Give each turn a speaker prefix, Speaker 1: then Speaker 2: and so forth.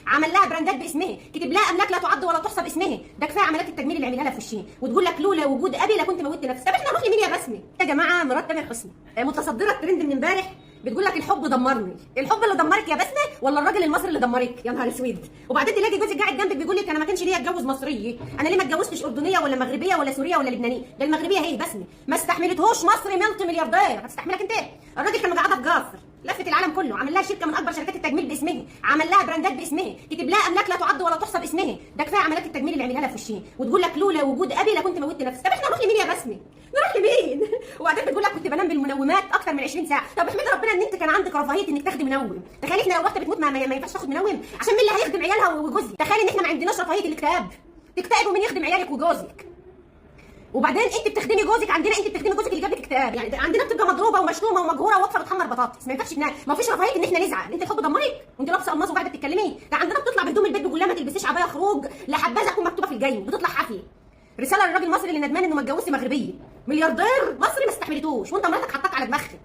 Speaker 1: عمل لها براندات باسمها، كتب لها املاك لا تعد ولا تحصى باسمها. ده كفاية عمليات التجميل اللي عملها لها في وشها، وتقول لك لولا وجود ابي لكنت موتت نفسي. طب احنا نروح لمين يا بسمه؟ يا جماعة مرات تامر حسني متصدره الترند من امبارح، بتقول لك الحب دمرني. الحب اللي دمرك يا بسمه ولا الراجل المصري اللي دمرك؟ يا نهار اسود. وبعدين تلاقي جوزك قاعد جنبك بيقول لك انا ما كانش ليا اتجوز مصرية، انا ليه ما اتجوزتش اردنية ولا مغربية ولا سورية ولا لبنانية؟ ده المغربية هي بسمه ما استحملتهوش مصري ملتي ملياردير، هتستحملك انت؟ الراجل كان مقعدها في قصر، لفت العالم كله، عمل لها شركة من اكبر شركات التجميل باسمها، عمل لها براندات باسمها، كتب لها املاك لا تعد ولا تحصى باسمها. ده كفاية عمليات التجميل اللي عملها لها في وشها، وتقول لك لولا وجود ابي لكنت موتت نفسي. طب احنا نروح لمين يا بسمه؟ نروح لمين؟ وبعدين بتقول لك كنت بنام بالمنومات اكتر من 20 ساعة. طب احمد ربنا ان انت كان عندك رفاهية انك تاخدي منوم. تخيل احنا لو واحدة بتموت ما ينفعش تاخد منوم، عشان مين اللي هيخدم عيالها وجوزها؟ تخيل ان احنا ما عندناش رفاهية الاكتئاب، تكتئب ومين يخدم عيالك وجوزك؟ وبعدين انت بتخدمي جوزك، عندنا انت بتخدمي جوزك اللي جاب لك اكتئاب، يعني عندنا بتبقى مضروبة ومشتومه ومجهوره وواقفه بتحمر بطاطس، ما ينفعش ما فيش رفاهية ان احنا نزعل. انت الحب دمرك وانت لابسه الماس وقاعدة بتتكلمي. ده عندنا بتطلع بهدوم البيت بيقول لها ما تلبسيش عباية خروج، لا حبذا تكون مكتوبة في الجاي، بتطلع حافية. رسالة للراجل المصري اللي ندمان انه ما اتجوزش مغربية، ملياردير مصري ما استحملتوش، وانت مراتك حطاك على دماغك.